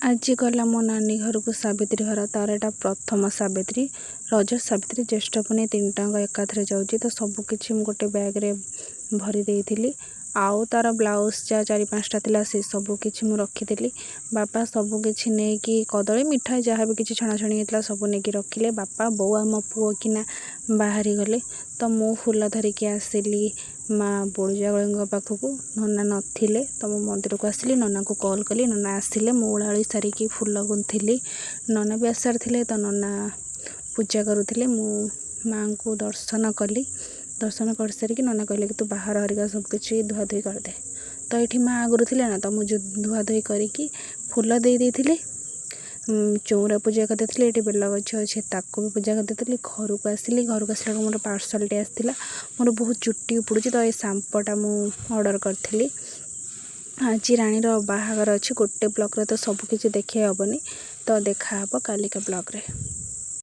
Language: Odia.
ଆଜି ଗଲା ମୋ ନାନୀ ଘରକୁ ସାବିତ୍ରୀ ଭାର। ତାର ଏଇଟା ପ୍ରଥମ ସାବିତ୍ରୀ। ରଜ, ସାବିତ୍ରୀ, ଜ୍ୟେଷ୍ଠ ପୁନେଇ ତିନିଟାଙ୍କ ଏକାଥରେ ଯାଉଛି। ତ ସବୁକିଛି ମୁଁ ଗୋଟେ ବ୍ୟାଗ୍ରେ ଭରି ଦେଇଥିଲି ଆଉ ତାର ବ୍ଲାଉଜ୍ ଯାହା ଚାରି ପାଞ୍ଚଟା ଥିଲା, ସେ ସବୁ କିଛି ମୁଁ ରଖିଥିଲି। ବାପା ସବୁ କିଛି ନେଇକି, କଦଳୀ, ମିଠା, ଯାହା ବି କିଛି ଛଣାଛଣି ହେଇଥିଲା, ସବୁ ନେଇକି ରଖିଲେ। ବାପା, ବୋଉ ଆଉ ମୋ ପୁଅ କିନା ବାହାରି ଗଲେ। ତ ମୁଁ ଫୁଲ ଧରିକି ଆସିଲି ମା ବୁଢ଼ୀଜାଗୁଳିଙ୍କ ପାଖକୁ। ନନା ନଥିଲେ, ତ ମୁଁ ମନ୍ଦିରକୁ ଆସିଲି। ନନାକୁ କଲ୍ କଲି, ନନା ଆସିଲେ। ମୁଁ ଓଳାଓଳି ସାରିକି ଫୁଲ ଗୁନ୍ଥିଲି। ନନା ବି ଆସିସାରିଥିଲେ। ତ ନନା ପୂଜା କରୁଥିଲେ। ମୁଁ ମାଆଙ୍କୁ ଦର୍ଶନ କଲି। ଦର୍ଶନ କରିସାରିକି ନନା କହିଲେ କି ତୁ ବାହାର ହରିକା ସବୁ କିଛି ଧୁଆଧୁଇ କରିଦେ। ତ ଏଇଠି ମା ଆଗରୁ ଥିଲେ ନା, ତ ମୁଁ ଧୁଆଧୁଇ କରିକି ଫୁଲ ଦେଇ ଦେଇଥିଲି, ଚଉରା ପୂଜା କରିଦେଇଥିଲି। ଏଇଠି ବେଲ ଗଛ ଅଛି, ତାକୁ ବି ପୂଜା କରିଦେଇଥିଲି। ଘରକୁ ଆସିଲି। ଘରକୁ ଆସିଲା ବେଳକୁ ମୋର ପାର୍ସଲଟେ ଆସିଥିଲା। ମୋର ବହୁତ ଚୁଟି ଉପୁଡ଼ୁଛି, ତ ଏ ସାମ୍ପୋଟା ମୁଁ ଅର୍ଡ଼ର କରିଥିଲି। ଆଜି ରାଣୀର ବାହାଘର ଅଛି। ଗୋଟେ ବ୍ଲଗ୍ରେ ତ ସବୁକିଛି ଦେଖାଇ ହେବନି। ତ ଦେଖା ହେବ କାଲିକା ବ୍ଲଗ୍ରେ।